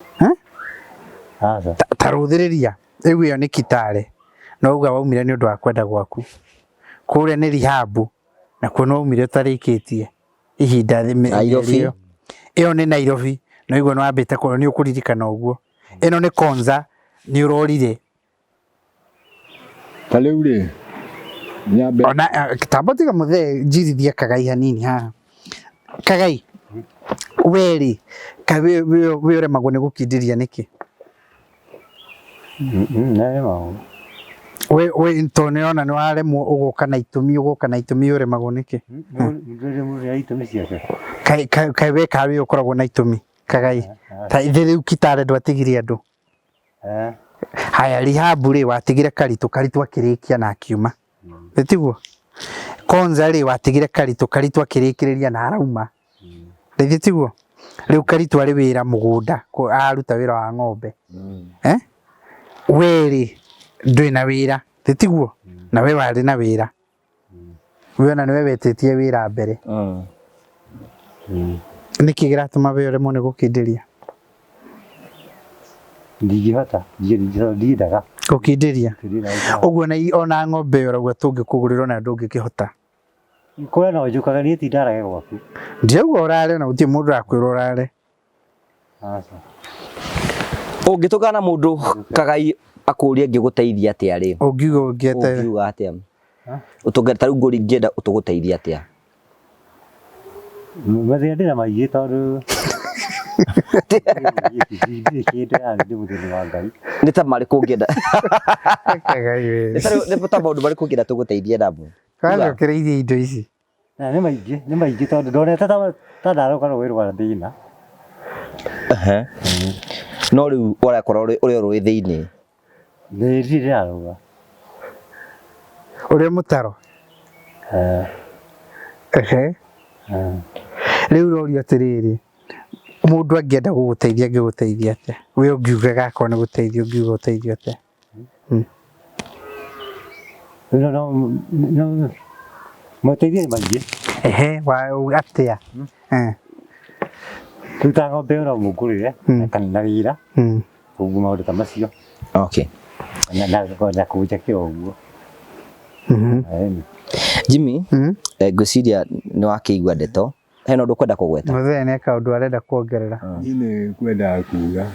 Eh? Aca. Ta rũthĩrĩria rĩu ĩyo nĩ Kitale no uga waumire nĩ ũndũ wa kwenda gwaku. Kũrĩa nĩ rehab nakuo nĩ waumire ũtarĩkĩtie ihinda Nairobi. mĩeri ĩyo. Ĩyo nĩ Nairobi no igua nĩ wambĩte kũrĩa nĩ ũkũririkana ũguo. Ĩno nĩ Konza nĩ ũrorire. Ta rĩu rĩ, nyambe Ona tamba tiga mũthee njirithie Kagai hanini haha. Kagai we rĩ kaĩ we ũremagwo nĩ gũkindĩria nĩkĩ? Nĩremagwo. We we tondũ nĩũrona nĩwaremwo ũgoka na itũmi ũgoka na itũmi ũremagwo nĩkĩ? Ndũrĩ mũndũ ya itũmi ciake. Kaĩ kaĩ kaĩ we kaĩ ũkoragwo na itũmi Kagai? Ta ithe rĩu Kitale ndwatigire andũ. Haya rehab rĩ watigire Karitũ, Karitũ akĩrĩkia na akiuma. Nĩ tiguo? Konza rĩ watigire Karitũ, Karitũ akĩrĩkĩrĩria na arauma. Rĩthĩ tiguo? Rĩu Karitũ arĩ wĩra mũgũnda, aruta wĩra wa ng'ombe. Eh? We rĩ ndwĩ na wĩra, nĩ tiguo? Na we warĩ na wĩra. We ona nĩwe wetĩtie wĩra mbere. Nĩkĩ kĩratũma we ũremwo nĩ gũkindĩria? Ndingĩhota, ndiendaga. Gũkindĩria? Ũguo ona ng'ombe ĩyo ũrauga tũngĩkũgũrĩra ona ndũngĩkĩhota? Kũrĩa no njũkaga niĩ ti ndarage gwaku. Ndirauga ũrare ona gũtirĩ mũndũ ũrakwĩra ũrare. Aca. Ũngĩtũngana na mũndũ Kagai akũrie ngĩgũteithia atĩa rĩ? Ũngiuga ũngĩete. Ũngiuga atĩa? Ũtũnga ta rĩu ngũri ngĩenda tũgũteithie atĩa? Mathĩna ndĩna maingĩ tondũ ndirĩ kĩndũ yani ndĩ mũthĩni wa Ngai. Nĩ ta marĩkũ ũngĩenda? Kagai we. Nĩ ta rĩu- nĩ ta maũndũ marĩkũ ũngĩenda tũgũteithie namo? Wacokereirie indo ici. Na nĩ maingĩ, nĩ maingĩ tondũ ndonete ta ta ndarũka rũĩ rwa thĩna. Ehe. No rĩu ũrakora ũrĩ ũrĩ o rũĩ thĩinĩ. Nĩ ndirĩ ndĩrarũga. Ũrĩa mũtaro. Eh, Ehe. eh. Rĩu ũrorio atĩrĩrĩ, mũndũ angĩenda gũgũteithia angĩgũteithia atĩa? We ũngiuga gakorwo nĩ gũteithia ũngiuga ũteithio atĩa? No no no moteithio nĩ maingĩ. Ehe, wa atĩa? Eh. Rĩu ta ng'ombe ĩyo no mũngũrĩre kana na wĩra ũguo maũndũ ta macio. Okay. Na na na kũnjakĩra ũguo. Ĩni. Jimmy, ngwĩciria nĩ wakĩigua ndeto. Hena ũndũ ũkwenda kũgweta? Mũthee nĩ kaũndũ arenda kuongerera. Niĩ nĩ kwendaga kuga,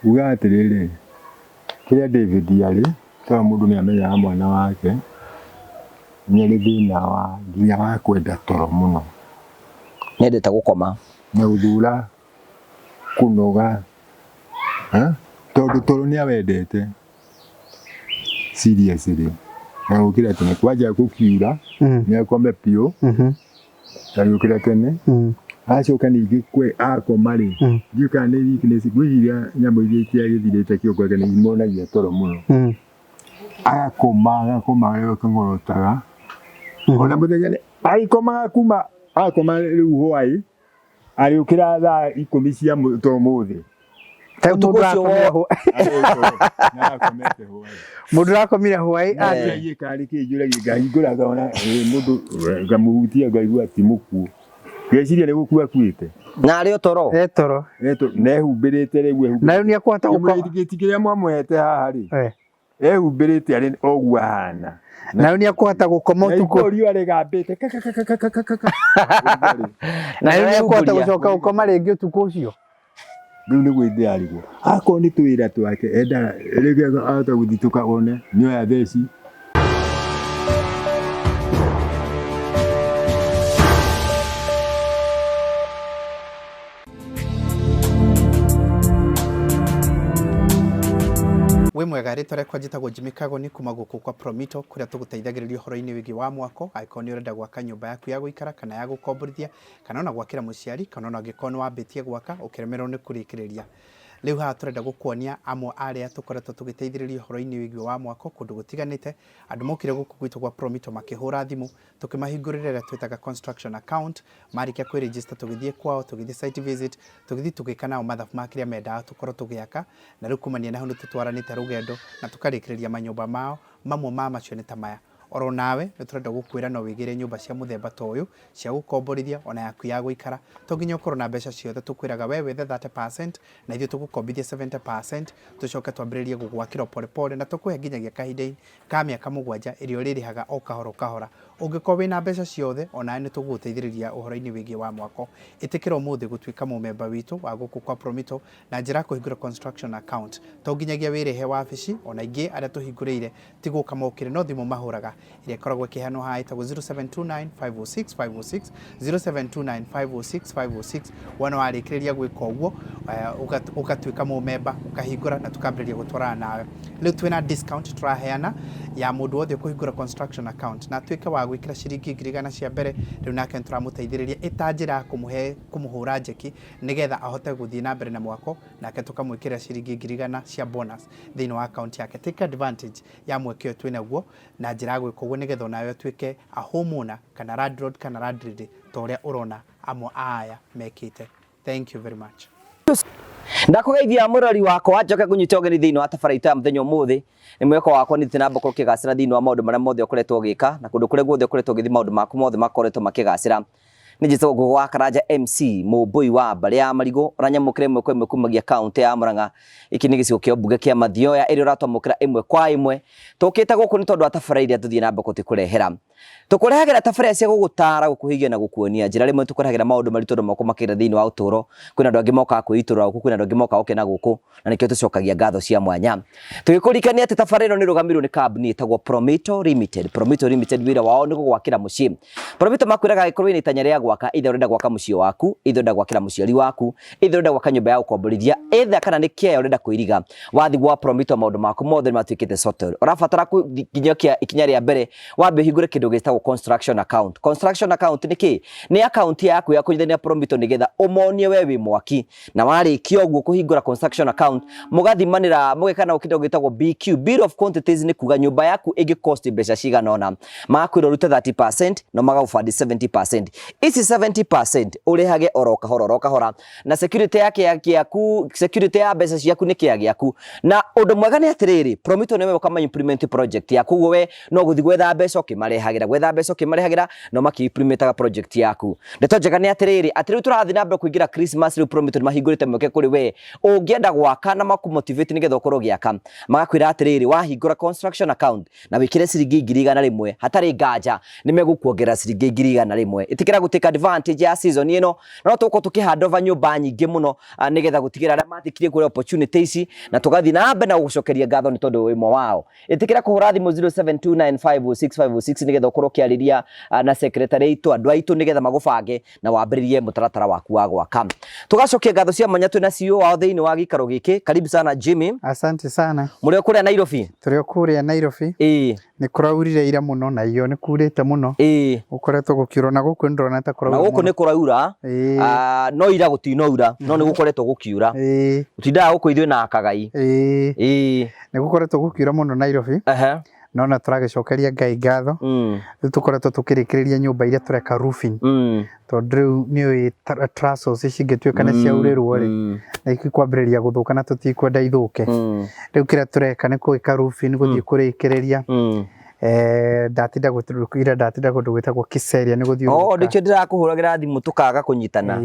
kuga atĩrĩrĩ, kĩrĩa David arĩ, tondũ mũndũ nĩ amenyaga mwana wake, nĩ arĩ thĩna wa nginya wa kwenda toro mũno. Nĩendete gũkoma. Na gũthura kũnoga, tondũ toro nĩ awendete seriously, na gũkĩra tene, kwanja gũkiura nĩ akome biũ. Agĩũkĩra tene acoka ningĩ kwe akoma rĩ ndiũĩ kana nĩ weakness ngwĩciria nyamũ iria itiagĩthirĩte kĩongo gĩake nĩ imonagia toro mũno agakoma agakoma agakong'orotaga ona mũthenya agĩkomaga kuma akoma rĩu hwaĩ Agĩũkĩra thaa ikũmi cia ta ũmũthĩ. Ta Ũtukũ mũndũ ũcio ũrakomire wo- Narakomete hwaĩ. Mũndũ ũrakomire hwaĩ atĩ Ngai karĩ kĩ njũragia ngahingũra ngona ĩ, mũndũ ngamuhutia ngaigua ti mũkuũ. Ngeciria nĩ gũkua akuĩte. Na arĩ o toro. E toro. Nehumbĩrĩte rĩu ehumbĩrĩte. Na rĩu nĩekũhota gũkoma. Kĩmũrĩngĩti kĩrĩa mwamũhete haha rĩ. Eh. Ehumbĩrĩte arĩ o ũguo ahana. Na rĩu nĩekũhota gũkoma Na ũtukũ. igũrũ riũa rĩgambĩte kakakakakakaka. Na rĩu nĩekũhota Ũrĩa. gũcoka gũkoma rĩngĩ ũtukũ ũcio. Rĩu nĩguo ndĩrarigwo. Akorwo nĩ tũwĩra twake endaga rĩngĩ ahota gũthitũka one nĩoya theci. Wĩ mwega, rĩtwa rĩakwa njĩtagwo Jimmy Kagoni kuma gũkũ kwa Promito kũrĩa tũgũteithagĩrĩria ũhoro-inĩ wĩgiĩ wa mwako, angĩkorwo nĩ ũrenda gwaka nyũmba yaku ya gũikara kana ya gũkomborithia, kana ona gwakĩra mũciari, kana ona angĩkorwo nĩ wambĩtie gwaka ũkĩremererwo nĩ kũrĩkĩrĩria. Rĩu haha tũrenda gũkuonia amwe a arĩa tũkoretwo tũgĩteithĩrĩria ũhoro-inĩ wĩgiĩ wa mwako kũndũ gũtiganĩte. Andũ mokire gũkũ gwitũ gwa Promito makĩhũra thimũ, tũkĩmahingũrĩra ĩrĩa twĩtaga construction account, marĩkia kwĩ register tũgĩthiĩ kwao, tũgĩthiĩ site visit, tũgĩthiĩ tũgĩka nao mathabu ma kĩrĩa mendaga tũkorwo tũgĩaka, na rĩu kumania na hau nĩ tũtwaranĩte rũgendo na tũkarĩkĩrĩria manyũmba mao, mamwe ma macio nĩ ta maya. Oro nawe nĩ tũrenda gũkwĩra no wĩgĩre nyũmba cia mũthemba ta ũyũ cia gũkomborithia ona yaku ya gũikara. To nginya ũkorwo na mbeca ciothe, tũkwĩraga we wethe 30% na ithuĩ tũgũkombithie 70% tũcoke twambĩrĩrie gũgwakĩra o pole pole na tũkũhe nginyagia kahinda ka mĩaka 7 ĩrĩa ũrĩrĩhaga o kahora o kahora. Ũngĩkorwo wĩna mbeca ciothe onawe nĩ tũgũgũteithĩrĩria ũhoro-inĩ wĩgiĩ wa mwako. Ĩtĩkĩra ũmũthĩ gũtuĩka mũmemba witũ wa gũkũ kwa Promito na njĩra ya kũhingũra construction account. To nginyagia wĩrĩhe wabici, ona aingĩ arĩa tũhingũrĩire ti gũka mokire no thimũ mahũraga ĩrĩa ĩkoragwo ĩkĩheanwo haha ĩtagwo 0729 506 506, 0729 506 506. Wona warĩkĩrĩria gwĩka ũguo ũgatuĩka mũmemba, ũkahingũra na tũkambĩrĩria gũtwarana nawe. Rĩu twĩna discount tũraheana ya mũndũ wothe ũkũhingũra construction account na atuĩke wa gwĩkĩra ciringi 100,000 cia mbere, rĩu nake nĩtũramũteithĩrĩria ĩta njĩra ya kũmũhe kũmũhũra njeki nĩgetha ahote gũthiĩ na mbere na mwako, nake tũkamwĩkĩrĩra ciringi 100,000 cia bonus thĩinĩ wa account yake. Take advantage ya mweke ũyũ twĩnaguo na njĩra ya gwĩka ũguo nĩgetha onawe ũtuĩke a homeowner kana landlord kana landlady ta ũrĩa ũrona amwe a aya mekĩte. Thank you very much. Ndakũgeithia mũrori wakwa njoke ngũnyite ũgeni thĩinĩ wa tabara itũ ya mũthenya ũmũthĩ. Nĩ mwĩhoko wakwa nĩ na mbere ũkĩgacĩra thĩinĩ wa maũndũ marĩa mothe ũkoretwo ũgĩka na kũndũ kũrĩa guothe ũkoretwo ũgĩthiĩ maũndũ maku mothe makoretwo makĩgacĩra. Nĩ njĩtagwo Ngũgũ wa Karanja MC mũmbũi wa mbarĩ ya Marigũ ũranyamũkĩra ĩmwe kwa ĩmwe kumagia kaũntĩ ya Murang'a. Gĩkĩ nĩ gĩcigo kĩa mbunge kĩa Mathioya ĩrĩa ũratwamũkĩra ĩmwe kwa ĩmwe. Tũkĩte gũkũ nĩ tondũ wa tabara iria tũthiĩ na mbere gũkũrehera. Tũkũrehagĩra tabarĩra cia gũgũtara, gũkũhigia na gũkuonia njĩra. Rĩmwe tũkũrehagĩra maũndũ maritũ andũ moko makĩgera thĩinĩ wa ũtũũro. Kwĩna andũ angĩ mokaga kwĩitũrũra gũkũ, kwĩna andũ angĩ mokaga gũkena gũkũ, na nĩkĩo tũcokagia ngatho cia mwanya. Tũgĩkũririkania atĩ tabarĩra ĩno nĩ ĩrũgamĩrĩirwo nĩ kambuni ĩtagwo Promito Limited. Promito Limited wĩra wao nĩ gũgwakĩra mũciĩ. Promito makwĩraga angĩkorwo wĩna itanya rĩa gwaka, either ũrenda gwaka mũciĩ waku, either ũrenda gwakĩra mũciari waku, either ũrenda gwaka nyũmba ya gũkomborithia, either kana nĩ kĩaya ũrenda kwĩriga, wathiĩ gwa Promito maũndũ maku mothe nĩ matuĩkĩte sorted. Ũrabatara kũkinyia ikinya rĩa mbere wambe ũhingũre kĩndũ gĩtagwo construction account. Construction account nĩ kĩ? Nĩ account yaku ya kũnyitithania Promito nĩgetha ũmonie we wĩ mwaki, na warĩkia ũguo kũhingũra construction account mũgathimanĩra mũgeka na kĩndũ gĩtagwo BQ, bill of quantities, nĩ kuga nyũmba yaku ĩngĩ cost mbeca cigana ũna, magakwĩra ũrute 30% no magagũbandi 70%. Ici 70% ũrĩhage oro kahora oro kahora, na security ya kĩa gĩaku, security ya mbeca ciaku nĩ kĩa gĩaku. Na ũndũ mwega nĩ atĩrĩrĩ, Promito nĩwe ũkama implement project yaku, ũguo we no gũthiĩ gwetha mbeca ũkĩmarehagĩra, gwetha mbeca ũkĩmarehagĩra, no makĩ implementaga project yaku. Ndeto njega nĩ atĩrĩrĩ, atĩ rĩu tũrathiĩ na mbere kũingĩra Christmas, rĩu Promito nĩ mahingũrĩte mweke kũrĩ we ũngĩenda gwaka na makũmotivate nĩgetha ũkorwo ũgĩaka. Magakwĩra atĩrĩrĩ, wahingũra construction account na wĩkĩre ciringi 100,000, hatarĩ nganja nĩ megũkuongerera ciringi 100,000. Ĩtĩkĩra gũ take advantage ya season ĩno, no tũgũkorwo tũkĩ hand over nyũmba nyingĩ mũno nĩgetha gũtigĩrĩra arĩa matikirie kũrĩ opportunity ici, na tũgathiĩ na mbere na gũgũcokeria ngatho nĩ tondũ wĩ ũmwe wao. Ĩtĩkĩra kũhũra thimũ 0729506506 nĩgetha ũkorwo ũkĩarĩria na secretary aitũ, andũ aitũ, nĩgetha magũbange na wambĩrĩrie mũtaratara waku wa gwaka. Tũgacokia ngatho cia mwanya twĩna CEO wao thĩinĩ wa gĩikaro gĩkĩ. Karibu sana Jimmy. Asante sana. Mũrĩ o kũrĩa Nairobi? Tũrĩ o kũrĩa Nairobi. Nĩ kũraurire ira mũno na iyo nĩ kurĩte mũno. Gũkoretwo gũkiura na gũkũ nĩndĩrona ta kũraura. Na gũkũ nĩ kũraura. No ira gũtinaura, no nĩ gũkoretwo gũkiura. Tũtindaga gũkũ ithuĩ na Kagai. Nĩ gũkoretwo gũkiura mũno Nairobi. No na tũragĩcokeria Ngai ngatho. Rĩu tũkoretwo tũkĩrĩkĩrĩria nyũmba iria tũreka roofing. Tondũ rĩu nĩ ũĩ trusses cingĩtuĩka nĩ ciaurĩrwo rĩ, na ikwambĩrĩria gũthũka na tũtikwenda ithũke. Rĩu kĩrĩa tũreka nĩ gwĩka roofing, gũthiĩ kũrĩkĩrĩria. Ndatinda ira ndatinda kũndũ gwĩtagwo Kiseria nĩ gũthiũrũrũka. Oh, nĩkĩo ndĩrakũhũragĩra thimũ tũkaga kũnyitana.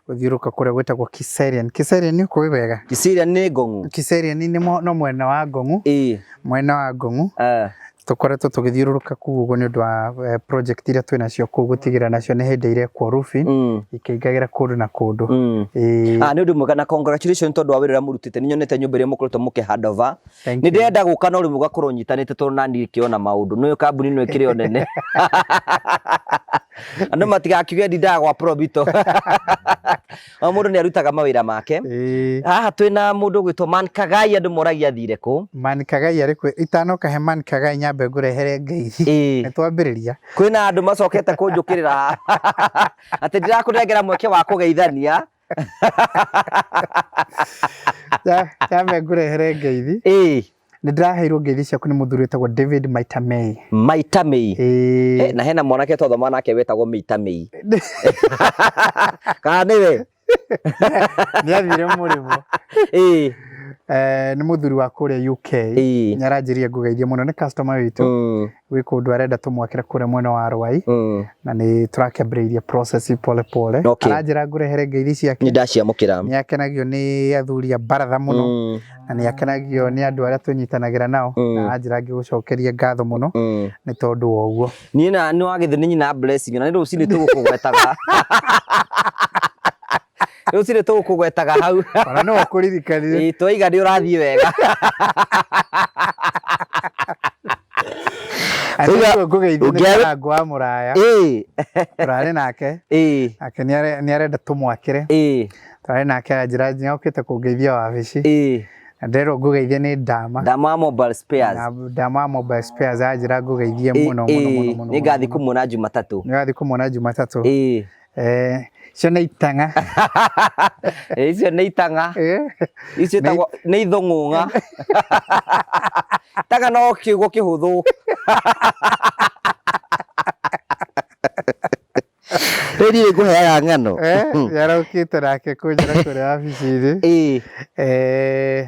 Gũthiũrũrũka kũrĩa gwĩtagwo Kiserian. Kiserian nĩ ũkũĩ wega? Kiserian nĩ Ngong'u. Kiserian nĩ no mwena wa Ngong'u. Mwena wa Ngong'u. Tũkoretwo tũgĩthiũrũrũka kũu ũguo nĩ ũndũ wa project iria twĩ nacio kũu, gũtigĩrĩra nacio nĩ hĩndĩ irekwo roofing, ikĩingagĩra kũndũ na kũndũ. Nĩ ũndũ mwega na congratulations tondũ wa wĩra ũrĩa mũrutĩte. Nĩ nyonete nyũmba ĩrĩa mũkoretwo mũkĩ hand over. Nĩ ndĩrenda gũka no rĩmwe ũgakorwo ũnyitanĩte tondũ nani ngĩona maũndũ. Nĩ ũĩ kambuni ĩno ĩkĩrĩ o nene. Andũ matigakiuge ndindaga gwa Promito. O mũndũ nĩ arutaga mawĩra make. Haha twĩna mũndũ ũgwĩtwo Man Kagai, andũ moragia athire kũ. Man Kagai arĩ kwĩ, itanoka he Man Kagai nyambe ngũrehere ngeithi. Nĩ twambĩrĩria. Kwĩna andũ macokete kũnjũkĩrĩra atĩ ndirakũnengera mweke wa kũgeithania. Nyambe ngũrehere ngeithi. Nĩ ndĩraheirwo ngeithi ciaku nĩ mũthuri wĩtagwo David Maitamei. Maitamei. Na hena mwanake twathoma nake wetagwo Meitamei. Kana nĩwe? Nĩ athire mũrĩmo. Nĩ mũthuri wa kũrĩa UK. Nĩ aranjĩria ngũgeithie mũno, nĩ customer witũ. Gwĩ kũndũ arenda tũmwakĩre kũrĩa mwena wa Rwai. Na nĩ tũrakĩambĩrĩirie process pole pole. Aranjĩra ngũrehere ngeithi ciake. Nĩ ndaciamũkĩra. Nĩ akenagio nĩ athuri a baratha mũno. Na nĩ akenagio nĩ andũ arĩa tũnyitanagĩra nao. Na aranjĩra ngĩgũcokerie ngatho mũno nĩ tondũ wa ũguo. Niĩ na nĩ wagĩthĩ nĩ nyina Blessing na nĩ rũcinĩ tũgũkũgwetaga. Rũcinĩ tũgũkũgwetaga hau. Ona no ũkũririkanire. Ĩĩ twaiga nĩ ũrathiĩ wega. Ngũgeithia nĩ Karangũ wa Mũraya. Tũrarĩ nake. Nake nĩ arenda tũmwakĩre. Tũrarĩ nake aranjĩra nginya okĩte kũngeithia wabici. Na nderwo ngũgeithie nĩ Ndama. Ndama wa Mobile Spares. Ndama wa Mobile Spares anjĩra ngũgeithie mũno mũno mũno mũno. Nĩ ngathiĩ kũmuona Jumatatũ. Nĩ ũgathiĩ kũmuona Jumatatũ. Icio nĩ itang'a. Icio nĩ itang'a. Icio itagwo nĩ ithũng'ũng'a. Itang'a no kiugo kĩhũthũ. Rĩu niĩ ngũheaga ng'ano. Nĩaraũkĩte nake kũnjĩra kũrĩa wabici-inĩ.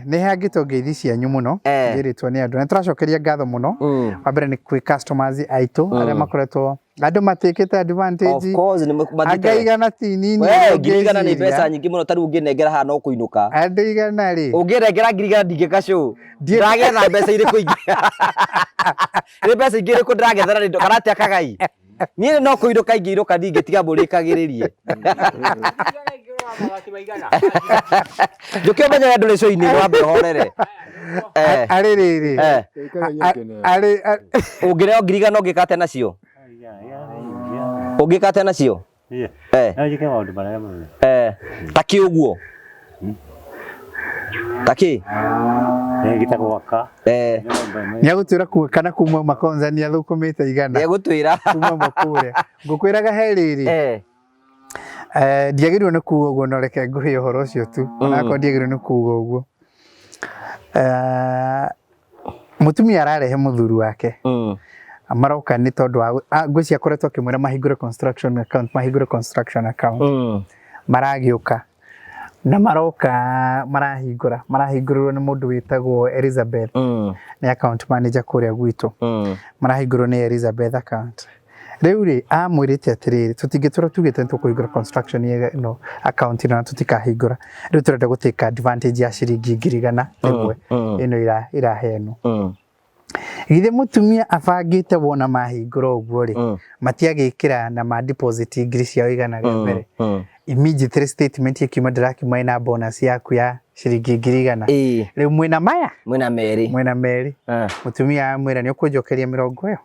Nĩ hangĩtwo ngeithi cianyu mũno, ngĩrĩtwo nĩ andũ. Na nĩtũracokeria ngatho mũno. Wa mbere nĩ kwĩ customers aitũ arĩa makoretwo andũ matikĩte advantage. Of course, nĩ mathiĩte. Anga igana ti nini. We, ngiri igana nĩ mbeca nyingĩ mũno, ta rĩu ũngĩnengera haha no kũinũka. Andũ igana rĩ. Ũngĩnengera ngiri igana ndingĩka show. Ndĩragetha mbeca irĩkũ ingĩ? Nĩ mbeca ingĩ irĩkũ ndĩragetha na nĩ kana atĩa Kagai? Niĩ no kũinũka ingĩinũka ndingĩtiga mũrĩkagĩrĩrie. Njũke ũmenyere andũ rĩcũ-inĩ wambe ũhorere. Arĩ rĩrĩ. Arĩ ũngĩreo ngiri igana ũngĩka atĩa nacio? Ũngĩka atĩa nacio? No njĩke maũndũ manene mũno. Ta kĩ ũguo? Ta kĩ? Ngĩta gwaka. Nĩegũtwĩra kana kuma Makonza nĩathũkũmĩte igana. Nĩegũtwĩra. Kuma kũrĩa. Ngũkwĩraga he rĩrĩ. Ndiagĩrĩirwo nĩ kuga ũguo no reke ngũhe ũhoro ũcio tu. Onakorwo ndiagĩrĩirwo nĩ kuga ũguo. Mũtumia ararehe mũthuri wake. Maroka nĩ tondũ wa ngwĩciria akoretwo akĩmwĩra mahingũre construction account, mahingũre construction account. Maragĩũka na maroka marahingũra, marahingũrĩrwo nĩ mũndũ wĩtagwo Elizabeth. Nĩ account manager kũrĩa gwitũ. Marahingũrĩrwo nĩ Elizabeth account. Rĩu rĩ amwĩrĩte atĩrĩrĩ, tũtingĩtũra tugĩte nĩ tũkũhingũra construction ĩno account ĩno na tũtikahingũra. Rĩu tũrenda gũ take advantage ya ciringi ngiri igana rĩmwe ĩno iraheanwo. Githĩ mũtumia abangĩte wona mahingũra ũguo rĩ, matiagĩkĩra na ma deposit ngiri ciao igana rĩa mbere. Immediately statement ĩkiuma ndĩrakiuma ĩna bonus yaku ya ciringi ngiri igana. Rĩu mwĩna maya? Mwĩna merĩ. Mwĩna merĩ. Mũtumia amwĩra nĩ ũkũnjokeria mĩrongo ĩyo.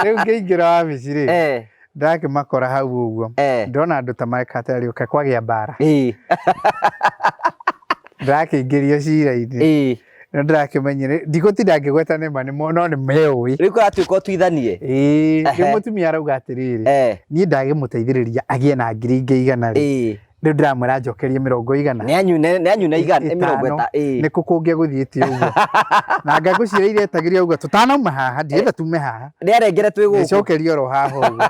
Rĩu ngĩingĩra wabici rĩ, ndakĩmakora hau ũguo. Ndona andũ ta mareka atĩrĩ, ũka kwagĩa mbara. Ndakĩingĩrio cira-inĩ. No ndĩrakĩmenyire ndigũtinda ngĩgweta nĩma no nĩ meũĩ. Rĩu kũratuĩka ũtuithanie. Rĩu mũtumia arauga atĩrĩrĩ, niĩ ndagĩmũteithĩrĩria agĩe na ngiri ingĩ igana rĩ. Rĩu ndĩramwĩra njokerie mĩrongo igana. Nĩ anyune igana, mĩrongo ĩtano. Nĩkũ kũngĩ egũthiĩte ũguo. Na ngagũciria iria etagĩria ũguo tũtanauma haha, ndirenda tume haha. Nĩ arengere twĩ gũkũ. Nĩcokerie oro haha ũguo.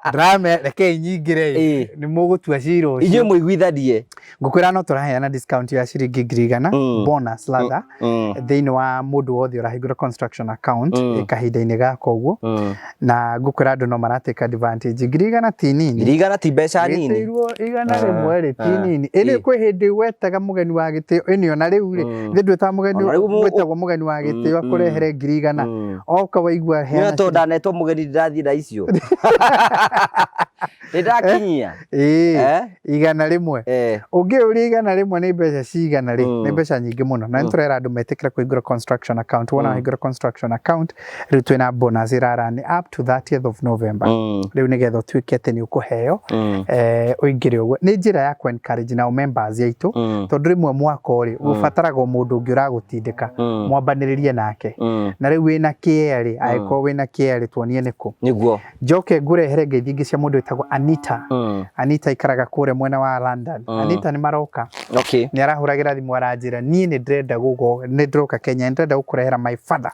Ndĩrame rekei nyingĩre nĩ mũgũtua cira ũcio. Inyuĩ mũiguithanie. Ngũkwĩra no tũraheana discount ya ciringi ngiri igana bonus lather thĩinĩ wa mũndũ wothe ũrahingũra construction account kahinda-inĩ gaka ũguo. Na ngũkwĩra andũ no mara take advantage. Ngiri igana ti nini. Ngiri igana ti mbeca nini. Gĩtĩirwo igana rĩmwe rĩ ti nini. Ĩnĩ kwĩ hĩndĩ wetaga mũgeni wa gĩtĩo ĩnĩ ona rĩu rĩ thĩ ndwĩtaga mũgeni wĩtagwo mũgeni wa gĩtĩo akũrehere ngiri igana. Oka waigua heana. Nĩ tondũ ndanetwo mũgeni ndirathiĩ na icio. Nĩ ndakinyia. Igana rĩmwe. Ũngĩũria igana rĩmwe nĩ mbeca cigana rĩ, nĩ mbeca nyingĩ mũno. Na nĩ tũrera andũ metĩkĩre kũhingũra construction account. Wona wahingũra construction account, rĩu twĩna bonus ĩrarani up to 30th of November. Rĩu nĩgetha ũtuĩke atĩ nĩ ũkũheo, ũingĩre ũguo. Nĩ njĩra ya kũ encourage nao members aitũ, tondũ rĩmwe mwako rĩ, ũbataraga o mũndũ ũngĩ ũragũtindĩka, mwambanĩrĩrie nake. Na rĩu wĩna kĩea rĩ, angĩkorwo wĩna kĩea rĩ, tuonie nĩkũ. Nĩguo. Njoke ngũrehere ngeithi ingĩ cia mũndũ wĩtagwo wĩtagwo Anita. Anita aikaraga kũrĩa mwena wa London. Anita nĩ maroka. Okay. Nĩ arahũragĩra thimũ aranjĩra niĩ nĩ ndĩrenda gũgo nĩ ndĩroka Kenya nĩ ndĩrenda gũkũrehera my father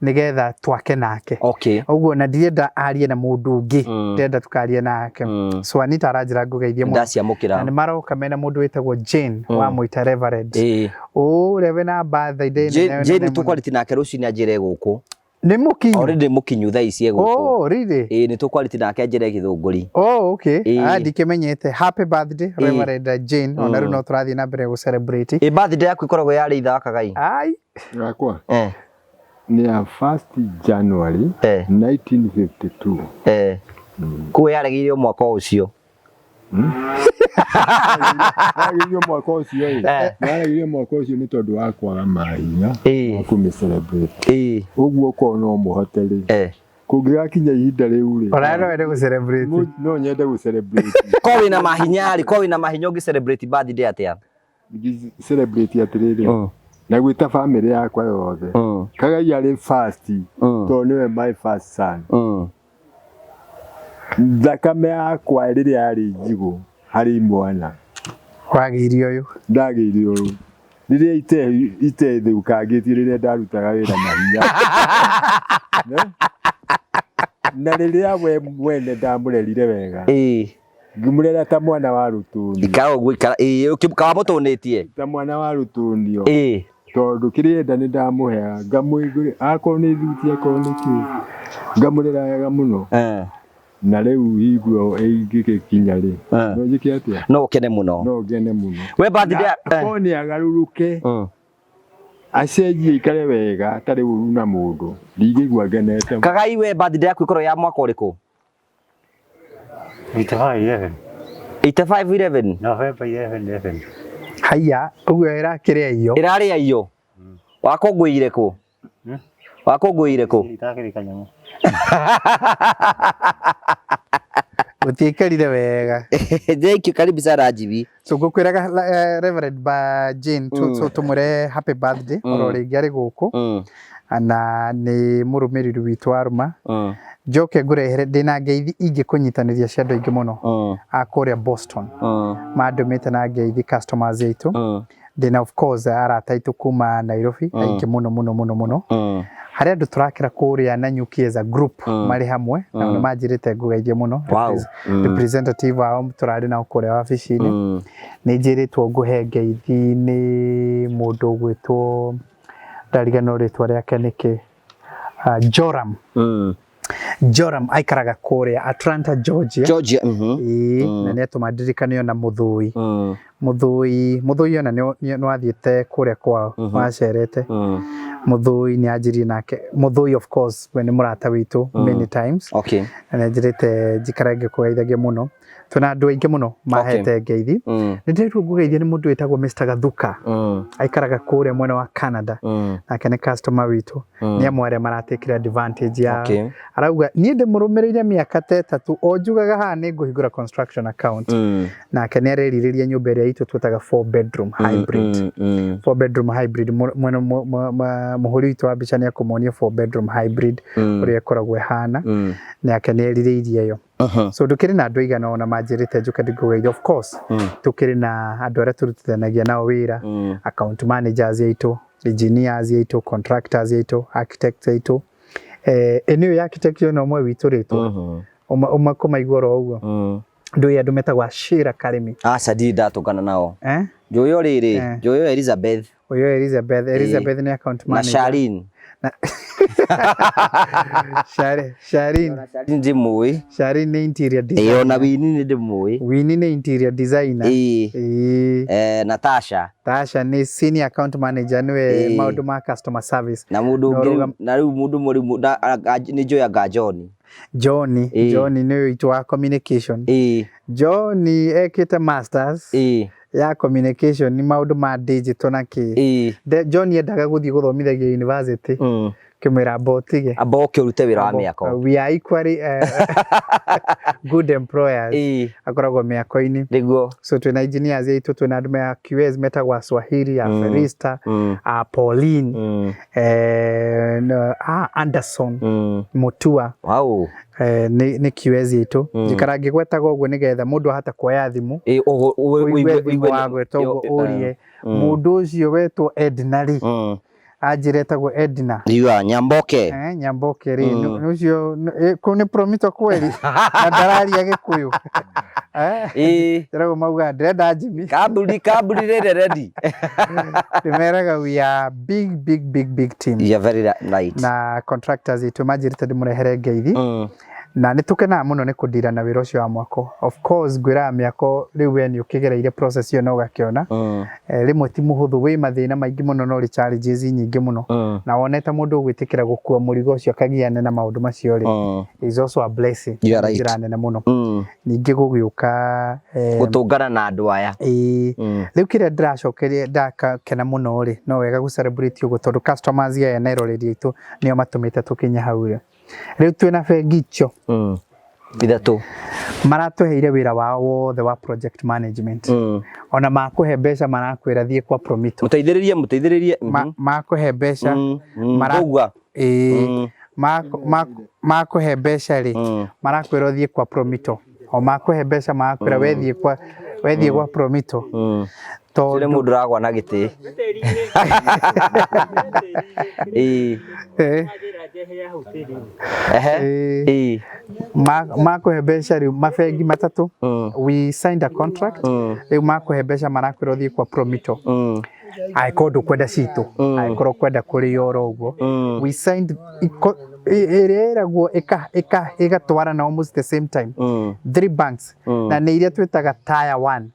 nĩgetha twake nake. Okay. Ũguo na ndirenda arie na mũndũ ũngĩ, ndĩrenda tukarie nake. So Anita aranjĩra ngũgeithie mũno. Na Ndaciamũkĩra. nĩ maroka mena mũndũ wĩtagwo Jane wa Mwita Reverend. Ĩĩ. Ũrĩa wĩna birthday nene Jane nene mũno. tũkwarĩtie nake rũcinĩ anjĩre gũkũ. Nĩ mũkinyu? Already nĩ mũkinyu thaa ici e gũkũ. Oh, really? Ĩĩ nĩ tũkwarĩtie nake anjĩre gĩthũngũri. Oh, okay. Ĩĩ. Ah, ndikĩmenyete. Happy birthday, Reverend Jane. Ona rĩu no tũrathiĩ na mbere gũ celebrate. Ĩ birthday yaku ĩkoragwo yarĩ ithaa Kagai? Ai. Yakwa Eh. nĩ ya 1st January 1952. Eh. Koguo yaregeire o mwaka o ũcio. Yaregeire mwaka ũcio ĩ. Yaregeire mwaka ũcio nĩ tondũ wa kwaga mahinya ma kũmĩ celebrate. Ũguo korwo no mũhote rĩ. Kũngĩgakinya ihinda rĩu rĩ. Ona no wende gũ celebrate. No nyende gũ celebrate. Korwo wĩna mahinya rĩ, korwo wĩna mahinya ũngĩ celebrate birthday atĩa? Ingĩ celebrate atĩrĩrĩ. Na gwĩta bamĩrĩ yakwa yothe. Kagai arĩ first tondũ nĩwe my first son. Thakame yakwa rĩrĩa yarĩ njigũ harĩ mwana. Wagĩire ũyũ. Ndagĩire ũyũ. Rĩrĩa itethũkangĩtie rĩrĩa ndarutaga wĩra na hinya. Na rĩrĩa we mwene ndamũrerire wega. Ngĩmũrera ta mwana wa rũtũnio. Ikara ũguo, ikara, ĩĩ, wamũtũnĩtie? Ta mwana wa rũtũnio. Tondũ kĩrĩa enda nĩ ndamũheaga, ngamũigũrĩra, akorwo nĩ thuti, akorwo nĩ kĩ, ngamũrera wega mũno. Na rĩu hingo ĩngĩgĩkinya rĩ, no njĩke atĩa? No ũkene mũno. No ngene mũno. We birthday Na akorwo nĩ agarũrũke, acenjie aikare wega, atarĩ ũru na mũndũ, ndingĩigua ngenete. Kagai, we birthday yaku ĩkoragwo ya mwaka ũrĩkũ? 85 11. 85 11? November 11 11. Haiya, ũguo ĩrakĩrĩa iyo. Ĩrarĩa iyo. Wakũngũĩire kũ? Wakũngũĩire kũ? Itakĩrĩ kanyamũ. Gũtiĩkarire wega. Thank you, karibu sana Jibi. So ngũkwĩraga Reverend ba Jane, so tũmwĩre happy birthday oro rĩngĩ arĩ gũkũ. Na nĩ mũrũmĩrĩri witũ wa Rũma. Njoke ngũrehere ndĩna ngeithi ingĩ kũnyitanĩria cia andũ aingĩ mũno a kũrĩa Boston. Mandũmĩte na ngeithi customers aitũ. Ndĩna of course arata aitũ kuma Nairobi aingĩ mũno mũno mũno mũno. Harĩ andũ tũrakĩra kũrĩa Nanyuki as a group marĩ hamwe na nĩ manjĩrĩte ngũgeithie mũno. Representative ao tũrarĩ nao kũrĩa wabici-inĩ. Nĩ njĩrĩtwo ngũhe ngeithi nĩ mũndũ ũgwĩtwo ndariganĩrwo rĩtwa rĩake nĩkĩ. Joram. Joram aikaraga kũrĩa Atlanta, Georgia. Georgia, Ĩĩ, na nĩ atũma ndirikane ona Mũthũi. Mũthũi ona nĩ wathiĩte kũrĩa kwao, wacerete. Mũthũi nĩ anjirie nake. Mũthũi of course we nĩ mũrata witũ many times. Okay. Na nĩ anjĩrĩte njikare ngĩkũgeithagia mũno. Twĩna andũ aingĩ mũno mahete ngeithi. Nĩ ndĩrĩtwo ngũgeithia nĩ mũndũ wĩtagwo Mr. Gathuka. Aikaraga kũrĩa mwena wa Canada. Nake nĩ customer witũ. Nĩ amwe arĩa maratekire advantage ya. Arauga niĩ ndĩmũrũmĩrĩire mĩaka ta ĩtatũ o njugaga haha nĩ ngũhingũra construction account. Nake nĩ arerirĩria nyũmba ĩrĩa itũ twĩtaga 4 bedroom hybrid. 4 bedroom hybrid mwena mũhũri witũ wa mbica nĩ akũmonia 4 bedroom hybrid ũrĩa ĩkoragwo ĩhana. Nake nĩ erirĩirie ĩyo. So ndũkĩrĩ na andũ aigana ona manjĩrĩte njũke ndĩkũgeithie. Of course tũkĩrĩ na andũ arĩa tũrutithanagia nao wĩra, account managers aitũ, engineers aitũ, contractors aitũ, architects aitũ. Anyway, architect ũyũ no ũmwe witũ rĩtwa. Ũma kũmaigua oro ũguo. Ndũĩ andũ metagwo Ashira Karimi. Aca ndirĩ ndatũngana nao. Njũĩ o rĩrĩ, njũĩ o Elizabeth. Ũyũ Elizabeth, Elizabeth nĩ account Na manager. Charlene. Charlene. Charlene ndĩmũĩ. Charlene nĩ interior designer. Ona Winnie nĩ ndĩmũĩ. Winnie nĩ interior designer. Natasha. Tasha nĩ senior account manager, nĩwe maũndũ ma customer service. Na mũndũ ũngĩ, na rĩu mũndũ mũrĩmu, nĩ njũĩ anga John. John, John nĩ witũ wa communication. John ekĩte masters ya communication, nĩ maũndũ ma digital na kĩ. John endaga gũthiĩ gũthomithagia university. Ngĩmwĩra amba ũtige. Amba ũke ũrute wĩra wa mĩako. We are equally good employers. Akoragwo mĩako-inĩ. Nĩguo. So twĩna engineers aitũ, twĩna andũ me QS metagwo Aswahili, a Felista, a Pauline, Anderson, Mutua. Wow. Nĩ QS itũ. Njikara ngĩgwetaga ũguo nĩgetha mũndũ ahota kuoya thimũ, ũigue thimũ wagweta ũguo ũrie mũndũ ũcio wetwo Edna rĩ, anjĩra etagwo Edna. Ndiuga Nyamboke. Nyamboke rĩ, nĩ ũcio kũu nĩ Promito kweli na ndararia Gĩkũyũ. Ndĩragwo mauga ndĩrenda Jimmy. Kambuni rĩrĩ ready. Ndĩmeraga we are big big big big team. You are very right. Na contractors itũ manjĩrĩte ndĩmũrehere ngeithi. Na nĩ tũkenaga mũno nĩ kũndira na wĩra ũcio wa mwako. Of course ngwĩraga mĩako rĩu we nĩ ũkĩgereire process ĩyo na ũgakĩona. Rĩmwe ti mũhũthũ, wĩ mathĩna maingĩ mũno na ũrĩ challenges nyingĩ mũno. Na wonete mũndũ ũgwĩtĩkĩra gũkua mũrigo ũcio akagiane na maũndũ macio rĩ, is also a blessing. You are right. Njĩra nene mũno. Ningĩ gũgĩũka gũtũngana na andũ aya. Rĩu kĩrĩa ndĩracokeria ndakena mũno rĩ, no wega gũ celebrate ũguo tondũ customers aya na eroreri aitũ nĩo matũmĩte tũkinye hau rĩ. Rĩu twĩna bengi icio ithatũ maratũheire wĩra wao wothe wa project management. Ona makũhe mbeca marakwĩra thiĩ kwa Promito. Mũteithĩrĩrie, mũteithĩrĩrie. Makũhe mbeca, makũhe mbeca rĩ, marakwĩra ũthiĩ kwa Promito. O makũhe mbeca marakwĩra wethiĩ gwa Promito. Tondũ mũndũ ũragwa na gĩtĩ. Makũhe mbeca rĩu mabengi matatũ. We signed a contract. Rĩu makũhe mbeca marakwĩra ũthiĩ kwa Promito. Angĩkorwo ndũkwenda citũ, angĩkorwo ũkwenda kũrĩo oro ũguo. We signed ĩrĩa ĩragwo ĩgatwarana almost the same time. 3 banks. Na nĩ iria twĩtaga tier 1.